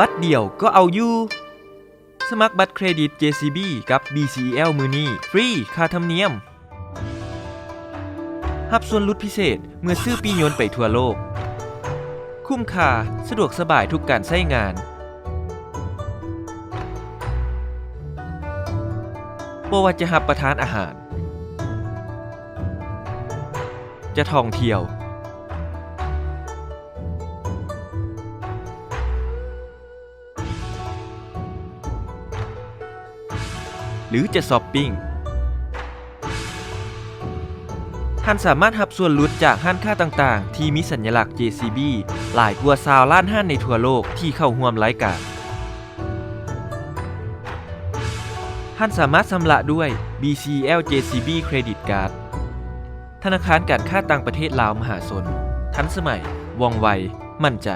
ບັດດຽວກໍເອົາຢູ່. ສະໝັກບັດເຄຣດິດ ເຈ ຊີ ບີ ກັບ ບີ ຊີ ອີ ແອລ ມື້ນີ້ ຟຣີ ຄ່າທຳນຽມ. ຮັບສ່ວນຫຼຸດພິເສດເມື່ອຊື້ປີ້ຍົນໄປທົ່ວໂລກ. ຄຸ້ມຄ່າ, ສະດວກສະບາຍທຸກການໃຊ້ງານ. ບໍ່ວ່າຈະຮັບປະທານອາຫານ, ຈະທ່ອງທ່ຽວ ຫຼື ຈະຊັອບປິງ, ທ່ານສາມາດຮັບສ່ວນຫຼຸດຈາກຮ້ານຄ້າຕ່າງໆທີ່ມີສັນຍະລັກ ເຈ ຊີ ບີ ຫຼາຍກວ່າຊາວລ້ານຮ້ານໃນທົ່ວໂລກທີ່ເຂົ້າຮ່ວມລາຍການ. ທ່ານສາມາດຊຳລະດ້ວຍ ບີ ຊີ ແອລ ເຈ ຊີ ບີ ເຄຣດິດກາດ. ທະນາຄານການຄ້າຕ່າງປະເທດລາວມະຫາຊົນ, ທັນສະໄໝ, ວ່ອງໄວ, ໝັ້ນໃຈ.